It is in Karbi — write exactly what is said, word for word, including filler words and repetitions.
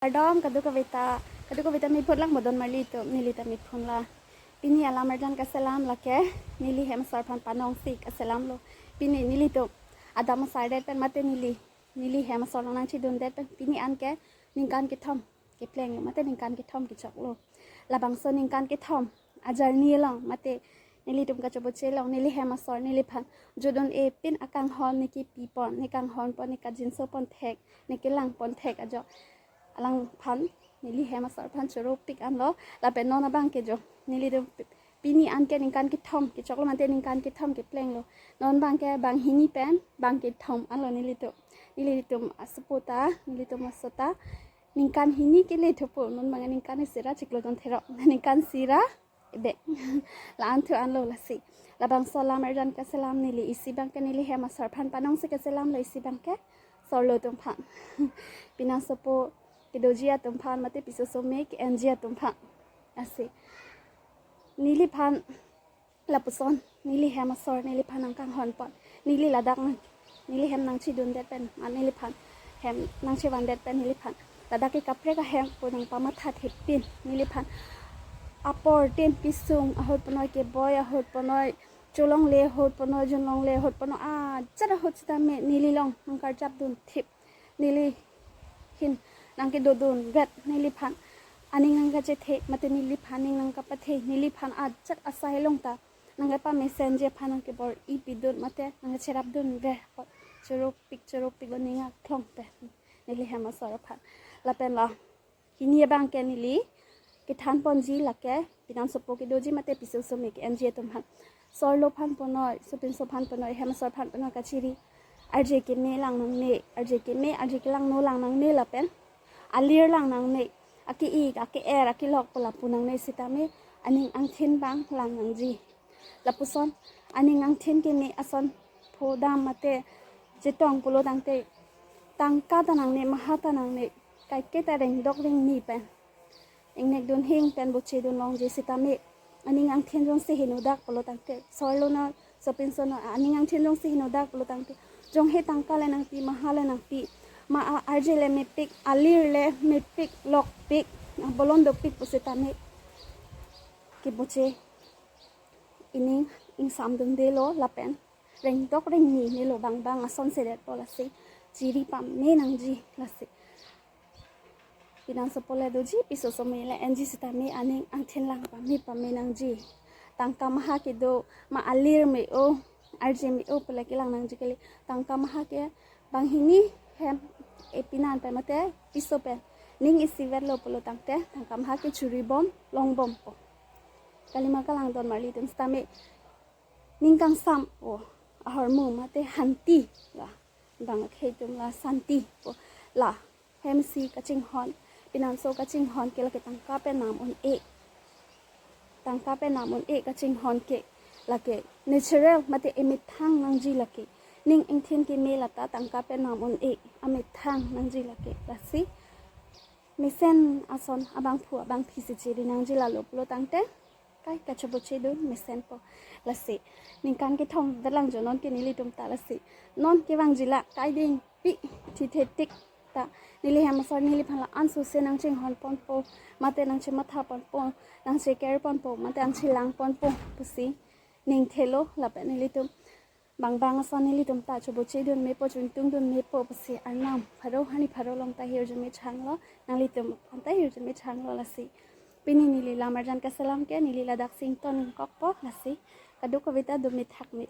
Kardom kadokave ta, kadokave ta miphun lang bodon marli atum, neli ta miphun la. Pini alam arjan kaselam lake, neli hem asor aphan panongsi kaselam lo. Pini nelitum adam asardet pen mate neli, neli hem asor along nangchidundet pen, pini anke ningkan kethom kepleng lo, mate ningkan kethom kechok lo. Labangso ningkan kethom ajarni along, mate nelitum kachoboche along, neli hem asor neliphan jodun-e pin akanghon ne kepipon, ne kanghonpon, ne kajinso pon thek, ne kelang pon thek ajo alangphan, neli hem asor aphan choro pik anlo. Lapen non abangke jo, nelitum pi-, pini anke ningkan kethom kechok lo, mate ningkan kethom kepleng lo. Non abangke banghini pen bangkethom anlo nelitum. Nelitum asopo ta, nelitum aso ta ningkan hini kele thupo, non abang ningkan isi ra chiklo jon therok, ningkan isi ra ebek. La-an thu anlo lasi. Labangso alam arjan kaselam, neli isi abangke neli hem asor aphan panongsi kaselam lo, isi abangke sorlo atum aphan. Pinangsopo kedoji atum aphan, mate piso some ke-enji atum aphan. Lasi neliphan lapuson, neli hem asor neliphan nangkanghonpon, neli ladak nang, neli hem nangchidundet pen, ma neliphan hem nangchevandet pen neliphan ladak ke kaprek ahem pu nangpamathathepin, neliphan apor tin pisung ahut ponoi, keboi ahut ponoi, cholongle ahut ponoi, junlongle ahut ponoi, ajat ahut sitame neli along nangkarjapdun thip. Neli ahin nangkedodunvet, neliphan aning nangkachethe, mate neliphan aning nangkapathe, neliphan ajat asai along ta nangkepamesenji aphan nangkebor-i pidun, mate nangkacherapdunve apot choro pik choro pik lo ning aklong pen, neli hem asor aphan. Lapen la hini abangke neli kethanponji lake pinangsopo kedoji mate piso some ke-enji atum aphan. Sorlo aphan ponoi, sopinso aphan ponoi, hem asor aphan ponoi kachiri. Arje keme lang nangne, arje keme, arje kelangno lang nangne lapen alir lang nangne, ake-ik, ake-er, akelok pu lapu nangne sitame aning angthin abang lang nangji. Lapuson aning angthin keme ason pho dam mate chetong pulo tangte tangka ta nangne, maha ta nangne, kaike ta rengdok rengni pen ingnek dunhing pen bochedun longji sitame aning angthin jongsi henodak pulo tangte, sorlo na sopinso na aning angthin jongsi henodak pulo tangte, jonghe tangka le nangpi, maha le nangpi, ma a-, arje le mepik, alir le mepik, lokpik, bolon dopik pusitame keboche ining ingsamdundelo lapen rengdok rengni nelo bangbang ason sedetpo, lasi chiri pame nangji. Lasi pinangsopo le doji, piso some le enji sitame aning angthin lang pame pame nangji. Tangka maha kedo, ma alir me-o, arje me-o pu le kelang nangji kali. Tangka maha ke banghini hem e pinan pen mate piso pen ning isivetlo pulo tangte tangka maha ke churibom longbompo. Kalima kalang don marli atum sitame ning kangsam o ahormu mate hanti, la bang akhei atum la santi po. La hem isi kachinghon, pinangso kachinghon ke lake tangka pen nam un-e. Tangka pen nam un-e kachinghon ke lake natural mate emethang nangji lake. Ning angthin keme lata tangka pen nam un-e, amethang nangji lake. Lasi mesen ason abangphu abangphi si chiri nangji, lalo pulo tangte kai kachobochedun mesenpo. Lasi ningkan kethom velang jo non ke nelitum ta, lasi non kevangji la kai dingpi thithetik ta neli hem asor neliphan la-an suse nangchinghonponpo, mate nangchemathaponpo, nangchekerponpo, mate nangchelangponpo pusi ningthelo. Lapen nelitum bangbang ason nelitum ta chobochedun mepo, chingtungdun mepo pusi arnam pharo, hani pharo along ta hirjume changlo, nanglitum aphan ta hirjume changlo. Lasi pini neli lam arjan kaselam ke neli ladak si ingtonkokpo. Lasi kadokave ta do methak me.